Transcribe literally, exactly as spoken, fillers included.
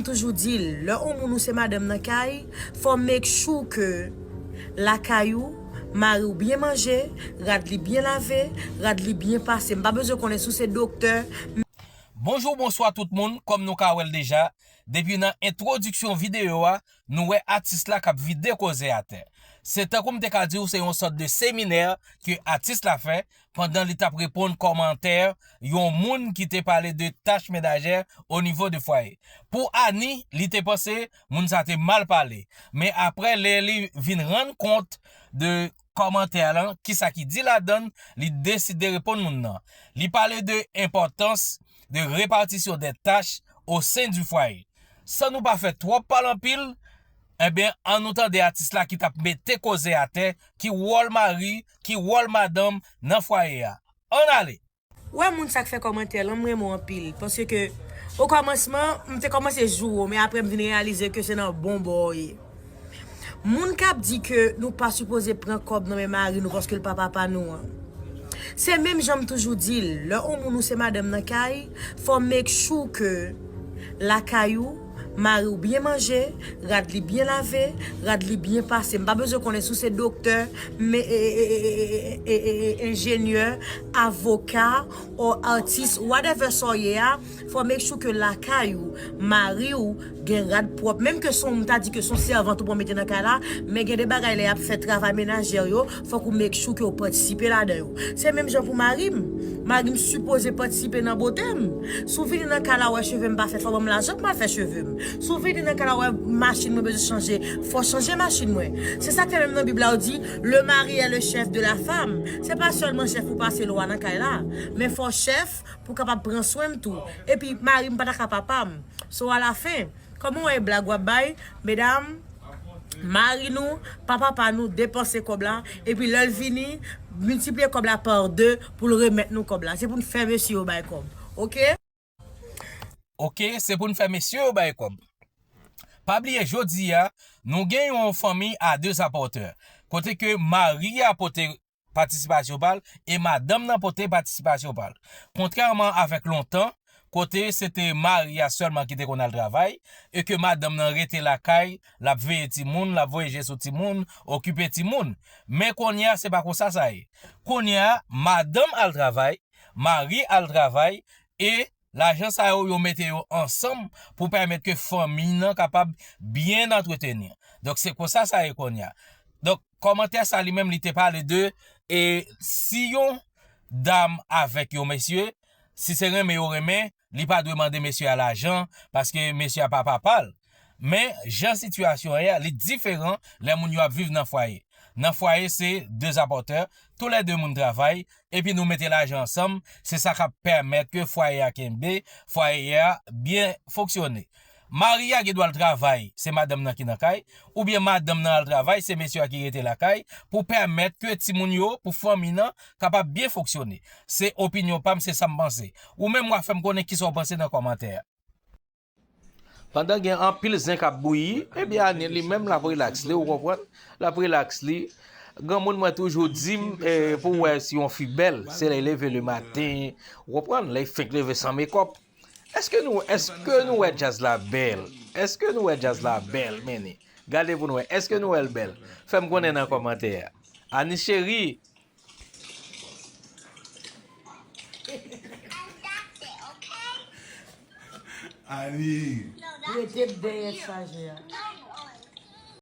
toujou di l, lè yon moun ou se madanm nan kay, fò make sure ke lakay ou, mari w byen manje, rad li byen lave, rad li byen pase. M pa bezwen konnen si w se doktè. Bonjou, bonswa tout moun. Kòm nou ka wè l deja, depi nan entwodiksyon videyo a, nou wè atis la k ap vide koze atè. Se tankou m te ka di w se yon sòt de seminè ke atis la fè pandan li t ap reponn kòmantè yon moun ki te pale de tach menajè o nivo de fwaye. Pou Ani, li te panse moun sa te mal pale. Men apre, lè li vin rann kont de kòmantè lan, kisa ki di ladan l, li deside reponn moun nan. Li pale de enpòtans de repartition des tâches au sein du foyer. San nou pa fè twòp pale anpil, enben, an nou tande atis la ki t ap mete koze atè, ki wòl mari, ki wòl madanm nan fwaye a. Ann ale! Wè moun sa k fè kòmantè lan, m renmen w anpil. Paske, okòmansman, m te kòmanse joure w, men apre m vin reyalize ke se nan bon bò w ye. Moun k ap di ke nou pa sipoze pran kòb nan men mari nou paske l pa papa nou an. Se menm jan m toujou di l, lè yon moun ou se madanm nan kay, fò make sure ke lakay ou, mari w byen manje, rad li byen lave, rad li byen pase. M pa bezwen konnen si w se doktè, men, e, e, e, e, e, e, e, enjenyè, avoka, or atis, whatever sa w ye a, fò make sure ke lakay ou, mari w, gen rad pwòp. Menm ke se yon, m ta di ke se yon sèvant ou pran mete nan kay la, men gen de bagay lè y ap fè travay menajè yo, fòk ou make sure ke w patisipe ladan yo. Se menm jan pou mari m. Mari m sipoze patisipe nan bote m. Si w vini nan kay la, w wè cheve m pa fèt, fò w ban m lajan pou m al fè cheve m. Si w vini nan kay la, w wè machin mwen bezwen chanje, fò w chanje machin mwen. Se sa k fè menm nan Bib la, yo di, le mari est le chef de la femme. Se pa sèlman chèf pou pase lwa nan kay la, men fò chèf pou kapab pran swen m tou. Epi, mari m pa ta ka papa m. So, alafen, kòman w wè blag w ap bay, medam, mari nou, pa papa nou, depanse kòb la, epi lè l vini, miltipliye kòb la pa de pou l remèt nou kòb la. Se pou n fè mesye yo bay kòb. Oke? Oke, se pou n fè mesye yo bay kòb. Pa bliye, jodi a, nou gen yon fanmi a de apòtè. Kote ke mari a pote patisipasyon pa l e madanm nan pote patisipasyon pa l. Kontrèman avèk lontan, kote se te mari a sèlman ki te konn al travay, e ke madanm nan rete lakay, l ap veye timoun, l ap voye je sou timoun, okipe timoun. Men kounye a, se pa konsa sa ye. Kounye a, madanm al travay, mari al travay, e lajan sa yo, yo mete yo ansanm pou pèmèt ke fanmi nan kapab byen antreteni. Donk, se konsa sa ye kounye a. Donk, kòmantè sa li menm, li te pale de, e si yon dam avèk yon mesye, si se renmen yo renmen, li pa dwe mande mesye a lajan, paske mesye a pa papa l. Men, jan sitiyasyon an ye a, li diferan lè moun yo ap viv nan fwaye. Nan fwaye, se de apòtè, toulède moun travay, epi nou mete lajan ansanm, se sa k ap pèmèt ke fwaye a kenbe, fwaye a byen fonksyone. Mari a gen dwa al travay, se madanm nan ki nan kay, oubyen madanm nan al travay, se mesye a ki rete lakay, pou pèmèt ke timoun yo, pou fanmi nan, kapab byen fonksyone. Se opinyon pa m, se sa m panse. Ou menm, w a fè m konnen kisa w panse nan kòmantè a. Pandan gen anpil zen k ap bouyi, ebyen Ani li menm l ap rilaks li, ou konprann? L ap rilaks li. Granmoun mwen toujou di m, eh, pou w wè si yon fi bèl, se lè l leve le maten, ou konprann? Lè l fenk leve san mekòp. Èske nou, èske nou wè djaz la bèl? Èske nou wè djaz la bèl, mennen? Gade pou n wè, èske nou wè l bèl? Fè m konnen nan kòmantè a. Ani cheri, Ani. Rete dèyè chaje a.